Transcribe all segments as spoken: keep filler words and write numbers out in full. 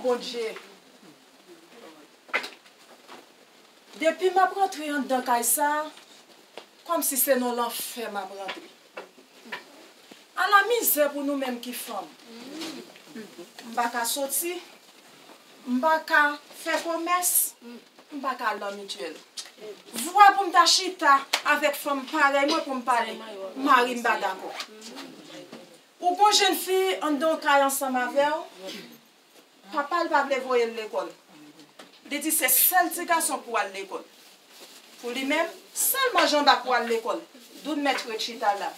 Bondye. Depi m ap rantre anndan kay sa a, kòmsi se nan lanfè m ap rantre. Ala mizè pou nou menm ki fanm. M pa ka soti, m pa ka fè komès, m pa ka al nan mityèl. Vwa pou m ta chita avèk fanm parèy mwen pou m pale, mari m pa dakò. Ou gon jèn fi anndan yon kay ansanm avè w, papa l pa vle voye l lekòl. Li di se sèl ti gason pou al lekòl. Pou li menm, sèlman Janba pou al lekòl. Doun mèt ret chita la.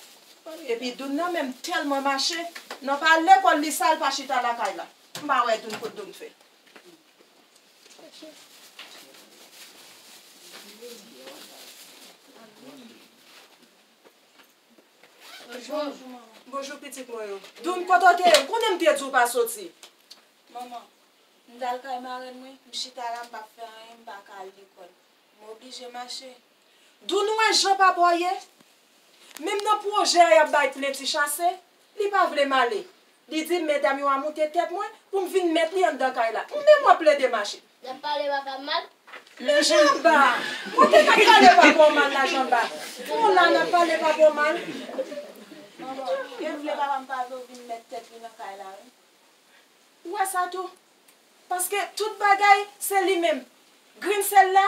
Epi Doun nan menm tèlman mache, nan pa al lekòl li sa l pa chita lakay la. M pa wè Doun kot Doun fè. Bonjou, manman. Bonjou, pitit mwen yo. Doun, kote w te ye? Ou konnen m te di w pa soti. Manman, m t al kay marenn mwen, m chita la, m p ap fè anyen, m pa ka al lekòl. M oblije mache. Doun, ou wè jan papa w ye? Menm nan pwojè a y ap bay plenti chase, li pa vle m ale. Li di medam yo a moute tèt mwen pou m vin mèt li anndan kay la. Ou menm w ap plede mache. N ap pale papa m mal? Men Janba, kote n ap pale papa w mal la, Janba? Ou la n ap pale papa w mal? Manman, yo vle papa m pa vle w vin mèt tèt li nan kay la, wi. Ou wè sa tou? Paske tout bagay, se li menm. Grenn sèl la,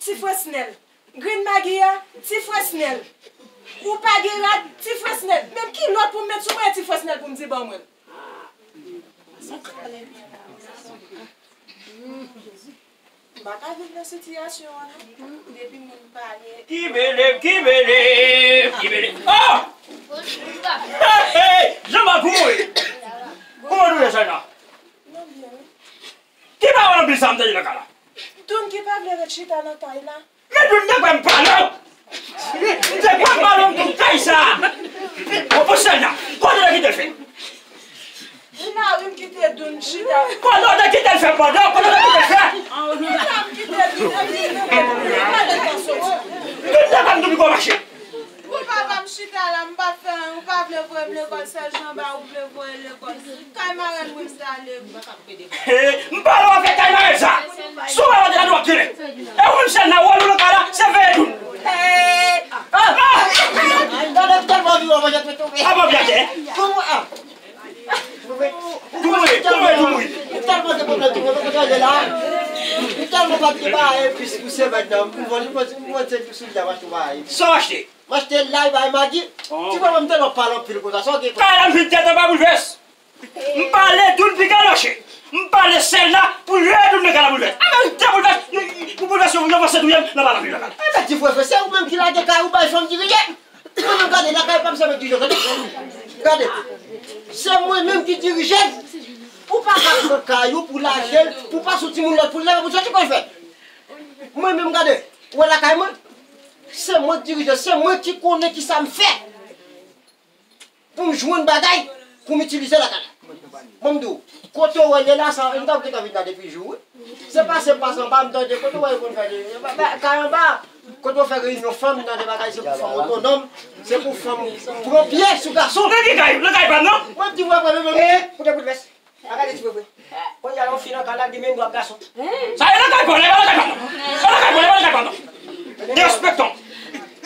ti Fresnel. Grenn magi a, ti Fresnel. Ou pa gen rad, ti Fresnel. Menm kilòt pou m met sou mwen, ti Fresnel pou m di ban mwen l. M pa ka viv nan sitiyasyon an, non. Depi moun pale. Kibele, kibele, kibele. Oh! Hey, hey, Janba, kouman w ye? Kouman nou ye, Sena? Mwen byen, wi. Ki pawòl anpil sa m tande nan kay la? Doun ki pa vle ret chita nan kay la. Men Doun, m te kwè m pale w. M te kwè m pale w, m te w kay sa. Bon, pou Sena, kote w te kite l fè? Wi, m kite Doun chita. Kote w te kite l fè pandan? Kote w te kite l fè? Wi, m kite Doun, epi nou, nou pale nan soti. Doun, m te kwè m tou piko mache. Pou papa m chita la, m pa fè anyen, ou pa vle voye m lekòl, sèl Janba ou vle voye lekòl. Kay marenn mwen m t ale wi. Hey, m pale w afè kay marenn sa. Si w pa mande la, nou ap goumen. E ou menm sèl nan wòl ou nan kay la, se veye Doun. Hey! Ah! Ah! Gade m tèlman vivan, mwen, jan mwen tonbe. Ah, bon, byen, eh. Kouman, ah? Tou mouri, tou mouri, tou mouri. Mwen tèlman gen pwoblèm tou, mwen pa konn ale la. Mwen tèlman pa t gen bagay, epi pou semèn nan, mwen vòlè, mwen vòlè se sou li a, m achte yon bagay. Sa w achte? M achte lay, bay Magi. Oh. Ti papa m tèlman pale anpil konsa, sa w gen? Kay la m fin tèt an pa boulvès. M pale Doun pi galoche. M pale Sena pou l veye Doun nan kay la boulvès. A men, m te boulvès. Pou boulvès, yo, yo panse touye m nan pale anpil nan kay la. E mèt di vre, vre, se ou menm ki lage kay ou bay fanm dirije. Mwen menm gade, lakay pa m se mwen dirije, gade. Gade. Se mwen menm ki dirije l. Ou pa ka pran kay ou pou laje l, pou pa sou timoun lòt pou l leve pou soti pou l fè. Mwen menm gade, ou wè lakay mwen, se mwen k dirije, se mwen ki konnen kisa m fè. Pou m jwenn bagay, pou m itilize lakay la. Mwen m di w, kote w wè l ye la, sa, m ta vle ta vin la depi jou, wi. Se pase m pase anba, m tande kote w wè yo konn fè de, ba, ba, kay anba. Kote w fè reyinyon fanm, m tande bagay se pou fanm otonòm, se pou fanm pran pye sou gason. Nan ki kay? Nan kay pa m, non? Mwen di w apre, men, men, men. Ou te boulvès. A gade ti vre vre. Kounye a la, yon fi nan kay la, li gen menm dwa ak gason. Sa e nan kay pa w, nan kay pa w, nan kay pa w, nan kay pa w, non. Derespektan.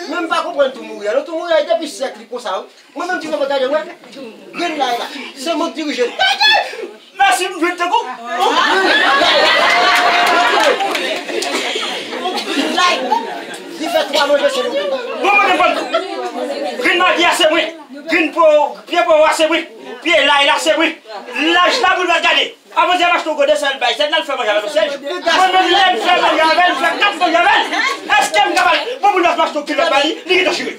Men m pa konprann tou mouri a, non, tou mouri a, depi syèk li konsa, wi. Mwen menm ti vre vre, gade, wè. Grenn lay la. Se mwen k dirije l. Mèsi, m vin tankou. Li fè twa manje se nou. Bon, mwen, mwen, mwen. Grenn magi a se mwen. Grenn po, pye powo a se mwen. Pye lay la se mwen. Laj la pou l gade. Avan Sèj achte yon gode, sèl bay Sèj, n al fè manje avè l, Sèj. Mwen menm, lè m fè manje avè l, m fè kat manje avè l. Èske m kapab? Bon, pou l achte yon kilòt ba li, li gentan chire.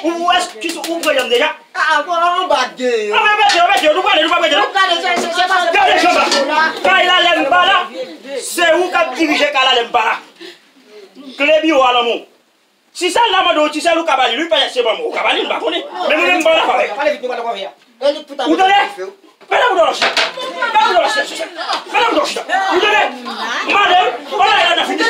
Ou, ou, èske ou pran yonn deja? Ah, ah, bon, anba gen yo. Ah, men mete yo, mete yo, nou prale, nou pa prete, non? Nou prale, se, se, se pa, se pa. Gade, Janba. Kay la, lè m pa la, se ou k ap dirije kay la, lè m pa la. Kle biwo a nan men w. Si sèl la mande w ti sèl, ou ka ba li l, wi, pètèt se manman w, ou ka ba li l, m pa konnen. Men mwen menm, m pa nan afè. Pale vit, nou pa nan konfè a. Ou tande? Mete bouton nan chita. Mete bouton nan chita. Mete bouton nan chita. Ou tande? Madanm, ou la, la, la, fini. Ou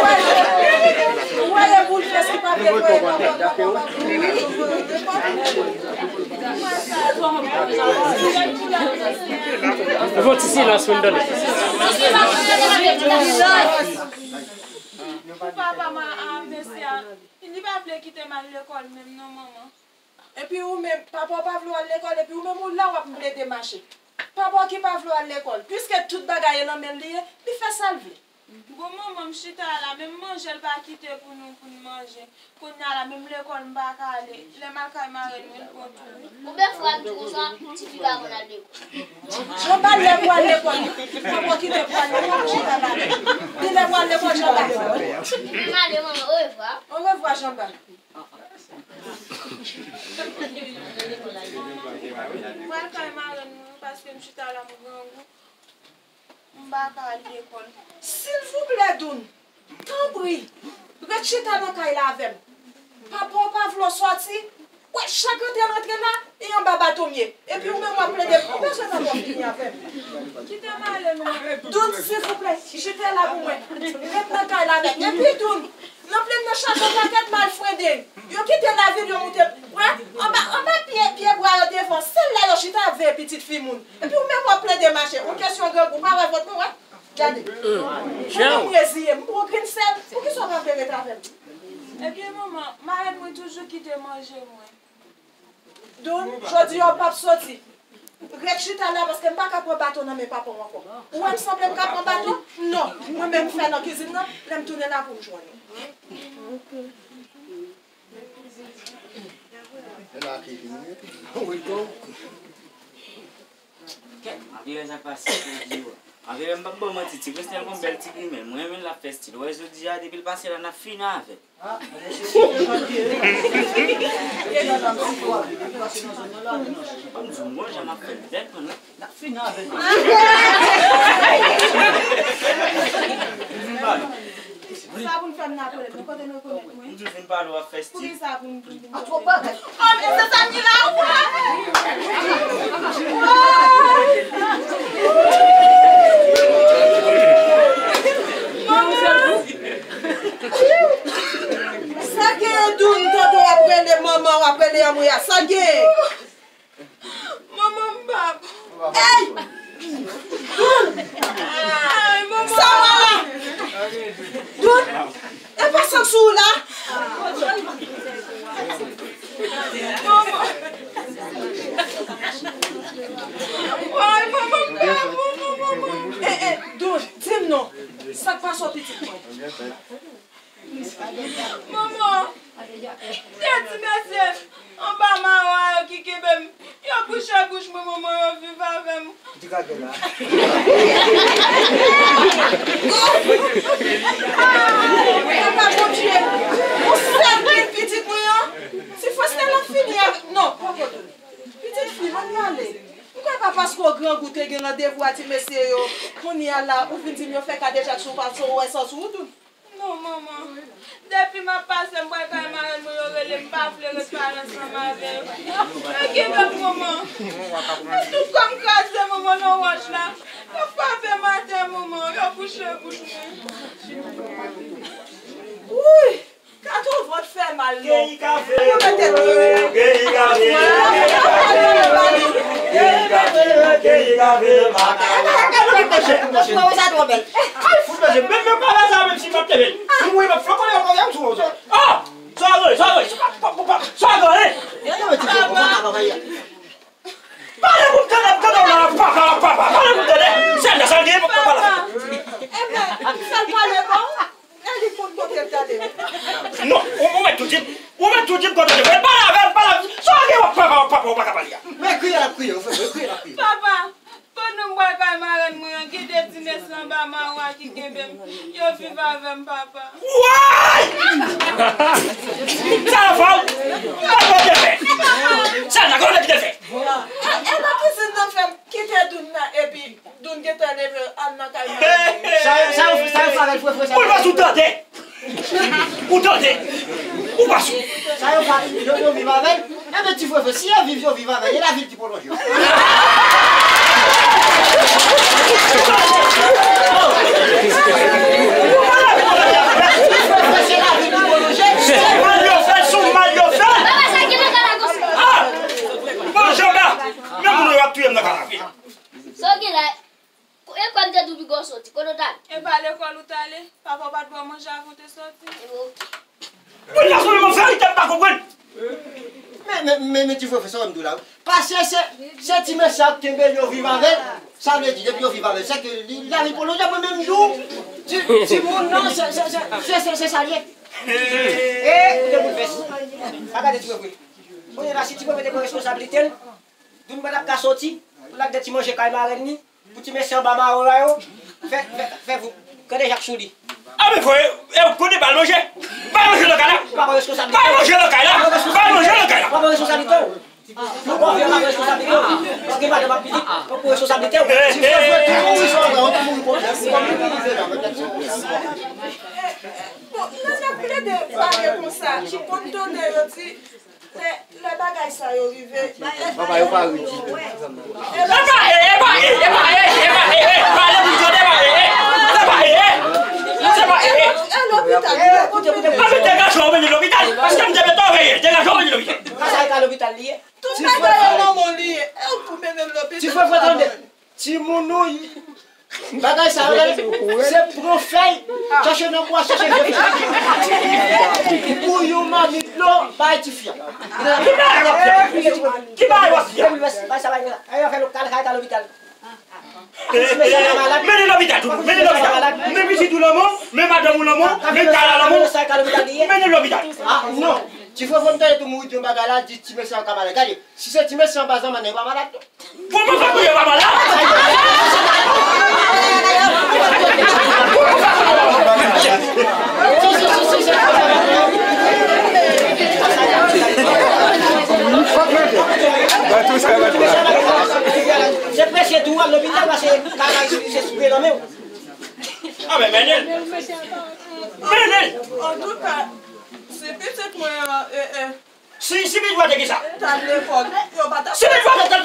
wè, Fè yon ti silans pou n tande. Pou papa m a, a, mesye a, li pa vle kite m al lekòl menm non, manman. Epi ou menm, papa w pa vle w al lekòl, epi ou menm ou la w ap plede mache. Papa w ki pa vle w al lekòl, piske tout bagay e nan men l li ye, li fè sa l vle. Bon, manman, m chita la, menm manje l pa kite pou nou, pou n manje. Kounye a la, menm lekòl m pa ka ale. Lè m al kay marenn mwen, l pran tou. Ou byen fwa m di konsa, tifi pa konn al lekòl. Jan bal lè pou al lekòl, papa w kite pou al lekòl, chita la. Di lè pou al lekòl, jan bal. M ale, manman, orevwa. Orevwa, jan bal. Mwen al kay marenn mwen, paske m chita la, m grangou. M pa ka al lekòl. Silvouplè, Doun, tanpri, ret chita nan kay la avè m. Papa w pa vle w sòti. Wè, chak antre l antre la, e anba baton m ye. Epi ou menm w ap plede, ou bezwen papa w fini avè m. Kite m ale non. Doun, silvouplè, chita la pou mwen. Ret nan kay la avè m. Epi Doun, nan plenn nan chaje pakèt malfrendeng. Yo kite lavil, yo moute, wè, anba, anba pye, pye bwa yo devan. Sèl la yo chita ap veye pitit fi moun. Epi ou menm w ap plede mache. Ou kesyon grangou, pa wè vant mwen, wè. Gade. Mwen menm reziye m, m pran grenn sèl. Poukisa w pa vle ret avè m? Ebyen, manman, marenn mwen toujou kite manje mwen. Doun, jodi a w p ap soti. Ret chita la, paske m pa ka pran baton nan men papa w ankò. Ou wè m sanble m ka pran baton? Non, mwen menm m fè nan kizin nan, lè m tounen la pou m jwenn ou. Kèt, m ap gade sa k pase nan di yo. M ap gade, m p ap ba w manti, ti Christian gon bèl ti grimèl. Mwen renmen l ap fè stil. Ou wè jodi a, depi l pase la, n ap fini avè l. Ban m di w, mwen, jan m ap fè l bèl, mwen. N ap fini avè l. Vin pale. Sa pou n fè m nan apre, nou kote nou rekonèt mwen? M di w vin pale, w ap fè stil. Poukisa pou m, pou m, pou m... A twòp bagay. Oh, men se sa ki la, ou la. Manman! Sa gen Doun, tande w ap rele manman, w ap rele anmwe a. Sa gen? Manman, m pa bon. Ey! Doun! Ay, manman! Sa w wè la? Doun! E pa sa k sou ou la? Manman! Ay, manman, m pa bon, manman! Eh, eh, Doun, di m non. Sa k pase w pitit mwen? Manman, de ti mesye anba mawa yo ki kenbe m, yo kouche bouch mwen, manman, yo viv avè m. Di kake la. Papa Bondye, yon sèl grenn pitit mwen an, ti frè Stella fini avè, non, poko Doun. Pitit fi m, ann ale. M kwè pa paske w grangou te gen randevou a ti mesye yo, kounye a la, ou vin di m yo fè kadejak sou w, paske w wè sa sou ou, Doun. Non, manman. Depi m ap pase, m pral kay marenn mwen, yo rele m, m pa vle ret pale ansanm avè yo. Yo kenbe m, manman. Men tout kò m kraze, manman, nan wòch la. Yo frape m atè, manman. Yo kouche bouch mwen. Wouy! Kato vant fè mal, non. Yo mete... Ay, fout mesye, menm, menm pa la sa, menm si m ap tebe. Ou mouri, m ap flank kole, m ap flank sou ou. Ah! Sa vre, sa vre. Sa vre, hein? Pale pou m tande, m tande w la, papa, papa, pale pou m tande. Sèl la, sa l gen, papa la. Papa. Epa, sa l pale bon? E li konn kote l t ale. Non, ou, ou mèt tou di m, ou mèt tou di m kote l te pral. Pale avè m, pale avè m. Sa w gen, papa, papa, ou pa ka pale a. Men kriye l ap kriye, ou fè, men kriye l ap kriye. Papa, pandan m pral kay marenn mwen an, gen de ti mesye anba mawa ki kenbe m. Yo viv avè m, papa. Woy! Sa fò! Sa fò te fè! Sa nan kote ki te fè! E, e nan kizin nan fè m kite Doun nan, epi Doun gentan leve al nan kay marenn mwen. Sa yo, sa yo, sa yo fè avè l, frè, frè, sa yo. Ou pa sou tande! Ou tande! Ou pa sou! Sa yo fè, yo, yo viv avè l. Enben, ti frè, frè, si yo viv, yo viv avè l, e lavi l ki pwolonje. Se mal yo fè l, se mal yo Ou pa t bwè manje avan w te sòti? Moun nan sou menm verite m pa konprann. Men, men, men, men ti frè, frè, sa w wè m di w la, wi. Paske se, se ti mesye ap kenbe yo viv avè l. Sa vle di, depi yo viv avè l, se ke li, lavi pwolonje, mwen menm jou, ti, ti moun nan, se, se, se, se, se, se sa l ye. E, koute boul fès. Pa gade ti frè, frè. Kounye la, si ti frè, frè te pran responsablite l, Doun pa t ap ka soti pou l al gen ti manje kay marèn li, pou ti mesye anba mayo la yo fè, fè, fè vou. Gade jak sou li. A men frè, e w konnen pa l manje. Pa l manje nan kay la. Pa pran responsablite w. Pa l manje nan kay la. Pa l manje nan kay la. Pa pran responsablite w. Ou konfye pa pran responsablite w. Paske madanm ap pitit, pa pran responsablite w. Ti frè, frè, tou moun sa, ou mouri pwoblèm. Bon, lè n ap plede pale konsa, ou konn tande yo di, Lè, lè bagay sa yo rive, papa yo pa redi. Epa e, epa e, epa e, epa e, e, pale pou tande, epa e, e, se pa e, e, se pa e, e. E lopital, e lopital. Anben degaje w mennen lopital, paske m te mete w veye, degaje w mennen lopital. Sa e ka lopital li ye? Tout bagay yo nan men w li ye, e ou pou mennen l lopital. Ti frè, frè, tande. Timoun ou, bagay sa yo, se pran fèy, chache nan bwa, chache vye fèy. Pou yon mamit dlo, bay tifi a. Ki bagay w ap di a? Ki bagay w ap di a? Bay sa, bay sa. Ay, fè lopital, kay ka lopital. Mennen lopital tou, mennen lopital. Men pitit ou nan men w, men madanm ou nan men w, men kay la nan men w. Mennen lopital. Ah, non. Ti frè, fò m tande tou mouri di yon bagay la, di ti mesye an ka malad. Gade, si se ti mesye an pa zanmann, li pa malad tou. Kòman fè pou yo pa malad? Se presye tou al lopital paske kaka se souvre nan men w. A men mennen l. Mennen l. Antouka, se pitit mwen an, e, e, Si, si pitit ou a te gen sa. Si pitit ou a te